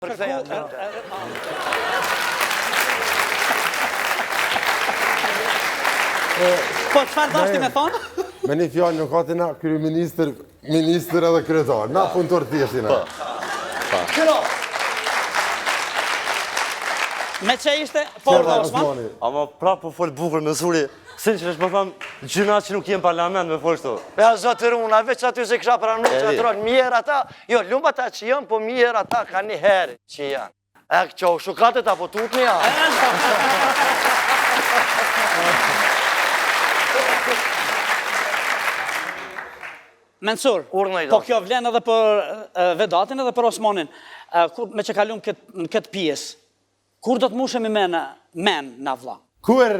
Përktheja të Po, çfarë dashti me thonë? Me një fjalë nuk ka të na kryeministër, ministër edhe kryetar. Na punëtor thjesht jena. Po. Këro! Me që ishte, po urdhno Osman? Ama pra po fol bukur Mensuri, sinqerisht po them, gjynah që nuk jem parlament me fol kështu. Ja, zotër una, veç aty se kisha pranu që atë rol, mirë ata, jo, lum ata që janë, po mirë ata ka një herë që janë. E, që u shukatët apo tutni ja? Mensur, po kjo vlen edhe për Vedatin edhe për Osmanin, me që kalum në këtë pjesë, Kur do të mushemi me në men na vlla? Kur?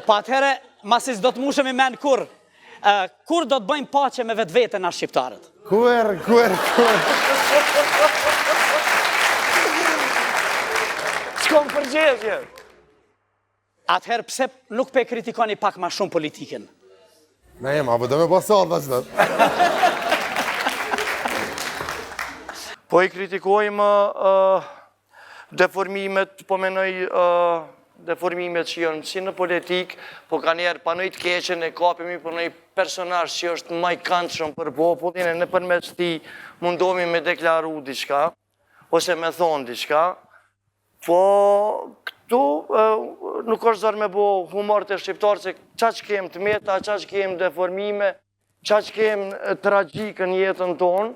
Po atëherë, masi s'do të mushemi men kur, kur do të bëjmë paqe me vetveten na shqiptarët? Kur, kur, kur. S'kom përgjigje. Atëherë pse nuk pe kritikoni pak ma shumë politikën? Naim, apo do me bo salta që Po i kritikojmë deformimet, po menoj deformimet që janë si në politikë, po ka njerë pa noj të keqen e kapemi për noj personazh që është ma i kandshëm për popullin e nëpërmes tij mundohemi me deklaru diçka, ose me thonë diçka, Po, këtu nuk është zor me bo humor te shqiptarët, se qaq kem të meta, qaq kem deformime, qaq kem tragjikë në jetën tonë,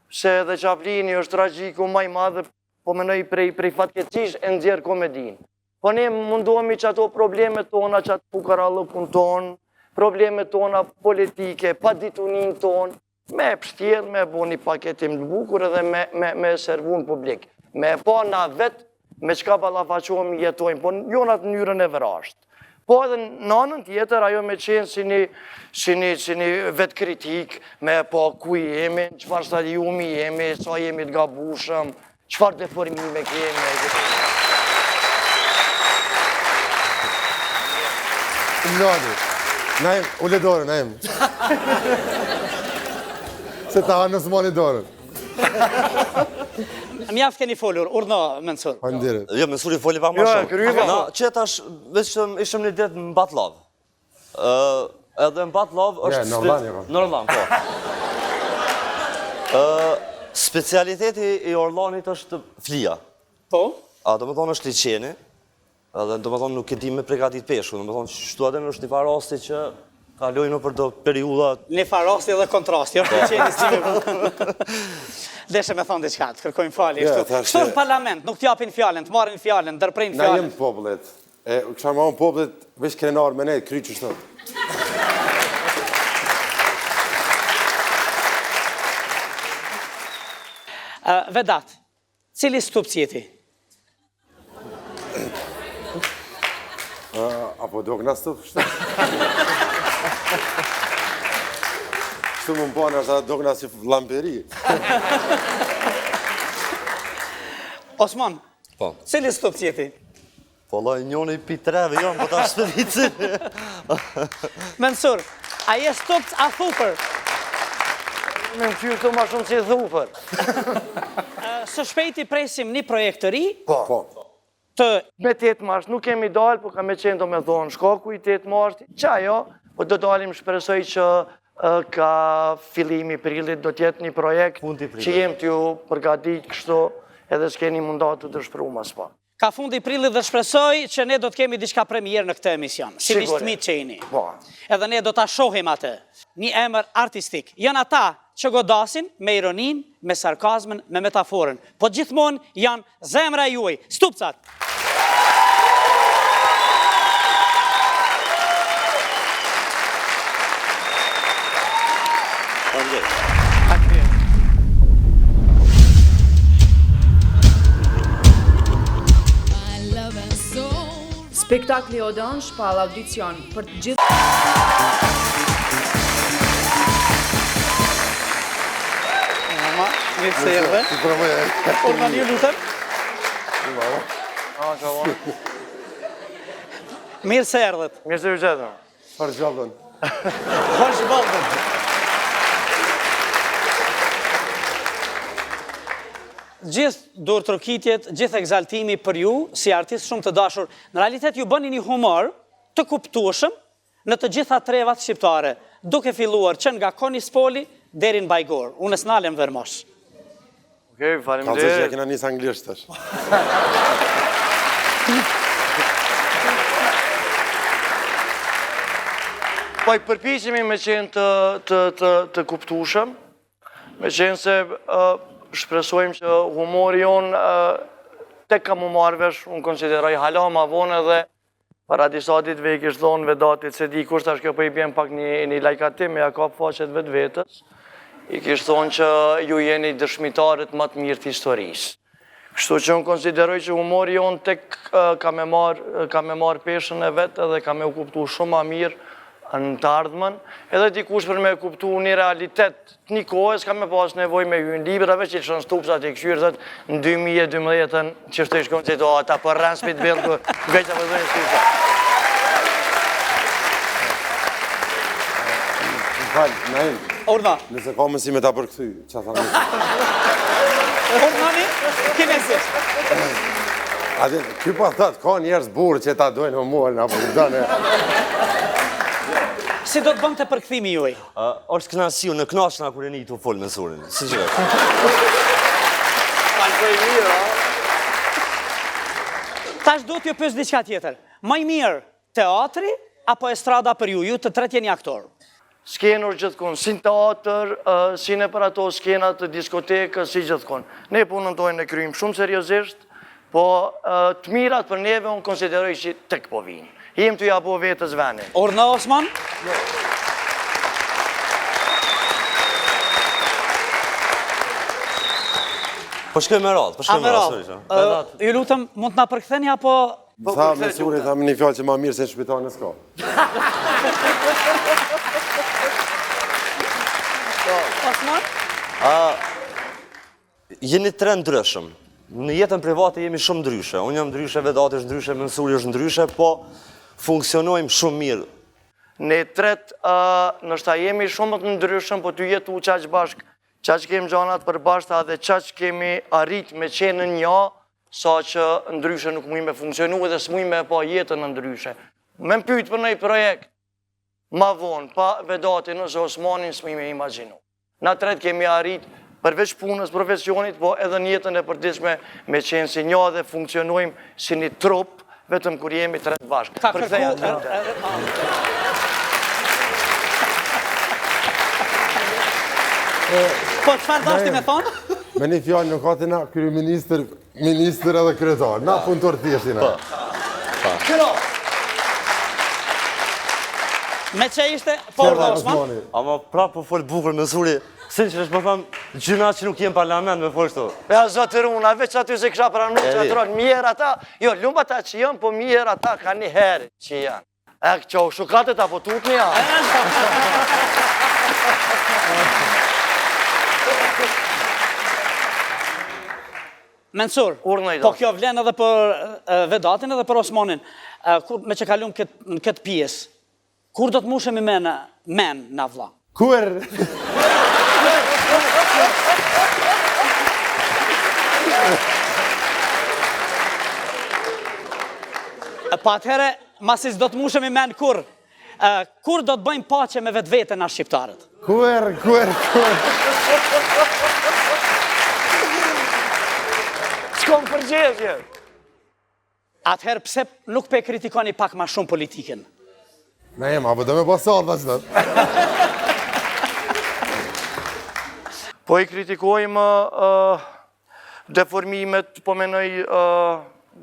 se edhe Chaplini është tragjiku ma i madh, po menoj prej, prej fatkeqësish e nxjerr komedinë. Po ne mundohemi që ato problemet tona, që atë fukarallëkun tonë, problemet tona politike, padituninë tonë, Me e pështjell, me e bo një paketim të bukur edhe me, me, me e servu në publik. Me e pa na vetë me çka ballafaqohemi jetojmë, po jo në atë mënyrën e vrazhdë. Po edhe në anën tjetër, ajo me qenë si një, si një, si një vetëkritikë, me e pa ku jemi, në çfarë stadiumi jemi, sa jemi të gabushëm, Çfarë deformime kemi? Nani, Naim, ule dorën, Naim. Se ta hanë Osmani dorën. Mjaft keni folur, urdhno, Mensur. Faleminderit. Jo, Mensuri foli pak ma Jo, shumë. kryva. Na, që tash, veç ishëm një ditë në Batllavë. Edhe në Batllavë është... në Orllan, jo. Në Orllan, po. Specialiteti i Orllanit është flia. Po? A, do më thonë është liqeni, edhe do më thonë nuk e di me pregatit peshku, do më thonë shtu atë është një farë rasti që kalojnë nëpër do periudha... Një farë rasti edhe kontrasti, është liqeni si me... Deshe me thonë diçka, të kërkojmë falje, kështu. Kështu në parlament, nuk t'japin fjalën, të marrin fjalën, ndërprejnë fjalën. Na jem të popullit, E, kisha me thonë popullit, veç krenar me ne, kry qështu. Vedat, cili stupc je ti? A po dokna stupc kështu? Kështu më më pa nështë dokna si lamperi. Osman, po. cili stupc je ti? Po valla njoni pi treve jam, po tash s'pe di cili. Mensur, a je stupc a thupër? Me më qyrë këtu ma shumë si thupër. Së shpejti presim një projekt të ri. Po. po. Të... Me 8 mars nuk kemi dalë, po ka me qenë do me thonë shkaku i 8 mars, që ajo, po do dalim shpresoj që ka fillimi i prillit do t'jetë një projekt që jem tu u përgadit kështu edhe s'keni mundat të dëshpru mas pa. Ka fundi i prillit dhe shpresoj që ne do të kemi diçka premierë në këtë emision, si miq të mi që jeni. Po. Edhe ne do ta shohim atë. Një emër artistik. Janë ata që godasin me ironinë, me sarkazmën, me metaforën. Po gjithmonë janë zemra juaj, stupcat. Spektakli Odeon shpall audicion për të gjithë Mama, mirë se erdhe. Urdhno ju lutem. Mirë se erdhët. Mirë se ju gjetëm. Hoxhë Baldën. Hoxhë Baldën. Gjithë duartrokitjet, gjithë ekzaltimi për ju, si artist shumë të dashur, në realitet ju bëni një humor të kuptueshëm në të gjitha trevat shqiptare, duke filluar që nga Konispoli deri në Bajgorë. Unë s'nalem Vermosh. Okej, faleminderit. Kallxo që e kena nis anglisht tash. Po i përpiqemi me qenë të, të, të, të kuptueshëm, me qenë se shpresojmë që humori jonë tek ka m'u marrë vesh, unë konsideroj hala ma vonë edhe Para disa ditëve i kish thonë Vedatit s'e di kush tash kjo po i bjen pak një, një lajkatim me ja kap faqet vetvetes, i kish thonë që ju jeni dëshmitarët më të mirë të historisë. Kështu që unë konsideroj që humori jonë tek ka me marrë, ka me marrë peshën e vet edhe ka me u kuptu shumë ma mirë në të ardhmen, edhe dikush për me kuptu një realitet Të një kohe s'ka me pas nevojë me hy në libra, veç i lëshon stupsat i kqyr, thot, në 2012-ën qështu ish kon situata, po rren s'pi të bërë, veç apo dhënë stupsa. Më fal, Naim. Urdhno. Nëse ka mundësi me ta përkthy, ça tha më. Urdhnoni, kinezisht. A din, ky po thot, ka njerëz burrë që ta dojnë humorin, apo kupton e. Si do të bënte përkthimi juaj? Është kënaqësi, unë kënaqna kur e ni tu fol Mensurin, sinqerisht. Falë mirë, a? Tash do t'ju pyes diçka tjetër. Ma i mirë teatri apo estrada për ju? Ju të tretë jeni aktorë. Skenë është gjithkun, si në teatër, si nëpër ato skena të diskotekës, si gjithkun. Ne punën tonë e kryjmë shumë seriozisht, Po, të mirat për neve unë konsideroj që tek po vinë. Jem tu ja bo vetës venin. Urdhno, Osman? Po shkoj me radhë, po shkoj me radhë. Ju lutem, mund të na përktheni apo... Po, tha Mensuri, tha më një fjalë që ma mirë se në shpitane s'ka. Osman? Jeni tre ndryshëm. Në jetën private jemi shumë ndryshe. Unë jam ndryshe, Vedati është ndryshe, Mensuri është ndryshe, po funksionojmë shumë mirë. Ne tret, ndoshta jemi shumë të ndryshëm, po tu jetu qaq bashkë, qaq kemi gjana të përbashkëta dhe qaq kemi arrit me qenë një, sa që ndryshe nuk mujmë me funksionu edhe s'mujmë me pa jetën ndryshe. Me më pyt për naj projekt, ma vonë, pa Vedatin ose Osmanin, s'muj me imagjinu. Na tret kemi arrit përveç punës, profesionit, po edhe në jetën e përditshme me qenë si një dhe funksionojmë si një trup, vetëm kur jemi tret bashkë. Ka kërku... Po, çfarë dashti me thonë? Me një fjalë nuk ka të na kryeministër, ministër edhe kryetar. Na punëtor thjesht jena. Po. Këro! Me që ishte, po, Osman? Ama prapë po fol bukur Mensuri, sinqerisht po them, gjynah që nuk jem parlament me fol kështu. Ja, zotër una, veç aty se kisha pranu që atë rol, mirë ata, jo, lum ata që janë, po mirë ata ka një herë që janë. E, që u shukatët apo tutni, ja? Mensur, po kjo vlen edhe për Vedatin edhe për Osmanin. Kur, me që kalum kët, në këtë pjesë, kur do të mushemi men, men na vlla? Kur? Po atëherë, masi s'do të mushemi men kur, kur do të bëjmë paqe me vetveten na shqiptarët? Kur, kur, kur. S'kom përgjigje. Atëherë pse nuk pe kritikoni pak ma shumë politikën? Ne jem, apo do me pasar, dhe që Po i kritikojmë deformimet, po menoj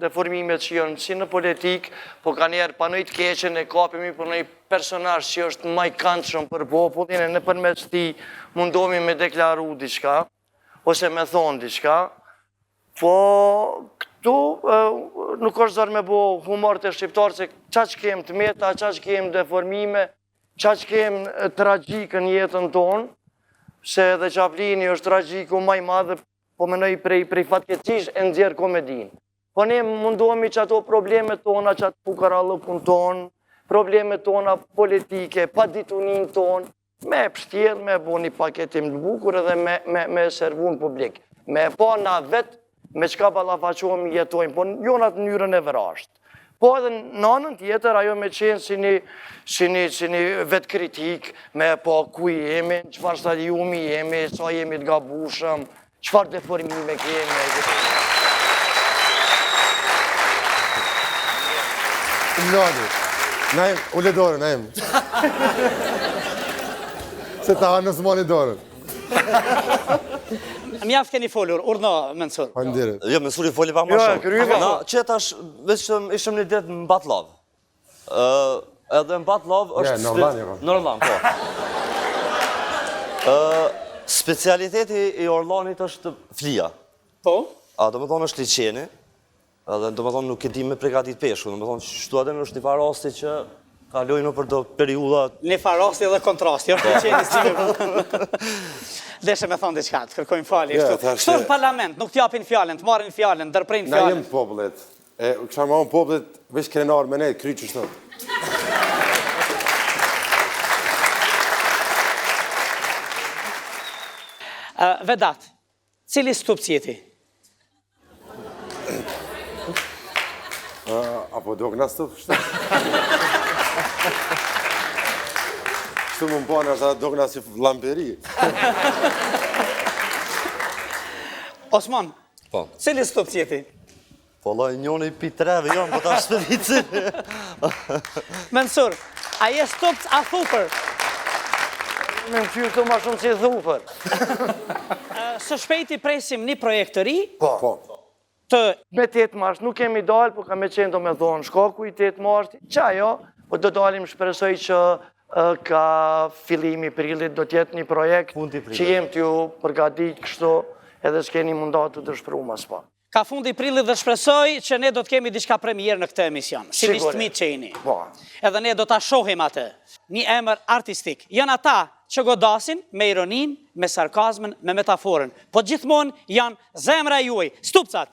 deformimet që janë si në politikë, po kanjëherë pa noj të keqen e kapemi për noj personazh që është ma i kandshëm për popullin e nëpërmes tij mundohemi me deklaru diçka, ose me thonë diçka, po këtu nuk është zor me bo humor te shqiptarët se qaq kem të meta, qaq kem deformime, Qaq kem tragjikë në jetën tonë, se edhe Chaplini është tragjiku ma i madh, po menoj prej, prej fatkeqësisë e nxjerr komedinë. Po ne mundohemi që ato problemet tona, që atë fukarallëkun tonë, problemet tona politike, padituninë tonë, me e pshtjell, me e bo një paketim të bukur edhe me, me, me e servu në publik. Me e pa na vetë me çka ballafaqohemi jetojmë, po jo në atë mënyrën e vrazhdë. Po edhe në anën tjetër, ajo me qenë si një, si një, si një vetëkritikë, me e pa ku jemi, në çfarë stadiumi jemi, sa jemi të gabushëm, çfarë deformime kemi. Nani, Naim, ule dorën, Naim. Se ta hanë Osmani dorën. Mjaft keni folur, urdhno, Mensur. Faleminderit. Jo, Mensuri foli pak më Jo, shumë. kryva. Na, që tash, veç ishëm një ditë në Batllavë. Ë, edhe në Batllavë është... Ja, në Orllan, jo. Në Orllan, po. Ë, specialiteti i Orllanit është flia. Po? A, do më thonë është liqeni, edhe do më thonë nuk e di me pregatit peshku, do më thonë shtu atë është një farë rasti që kalojnë nëpër do periudha Një farë rasti edhe kontrasti, është liqeni si me... Deshe me thonë diçka, të kërkojmë falje. Ja, Kështu thash kështu se- në parlament, nuk t'japin fjalën, të marrin fjalën, ndërprejnë Na fjalën. jem të popullit. E, kësha ma unë popullit, veç krenar me ne, kry që shtot. Ë, Vedat, cili stupc je ti? Apo do këna stup, shtë? Shtu më më pa, do këna si lamperi. Osman, Po. cili stupc je ti? Po valla njoni pi treve, jo, po tash s'pe di cili. Mensur, a je stupc a thupër? Me më qyrë këtu ma shumë si thupër. Së shpejti presim një projekt të ri Po. Po. të Me 8 mars nuk kemi dalë, po ka me qenë do me thonë shkaku i 8 mars, që ajo, po do dalim shpresoj që ka fillimi i prillit do t'jetë një projekt Fundi i prillit. që jem t'ju përgatit kështu edhe s'keni mundat të dëshpru mas pa. Ka fundi i prillit dhe shpresoj që ne do të kemi diçka premierë në këtë emision, si Sigurisht. miqtë mi që jeni. Po. Edhe ne do ta shohim atë. Një emër artistik. Janë ata që godasin me ironinë, me sarkazmën, me metaforën. Po gjithmonë janë zemra juaj, stupcat.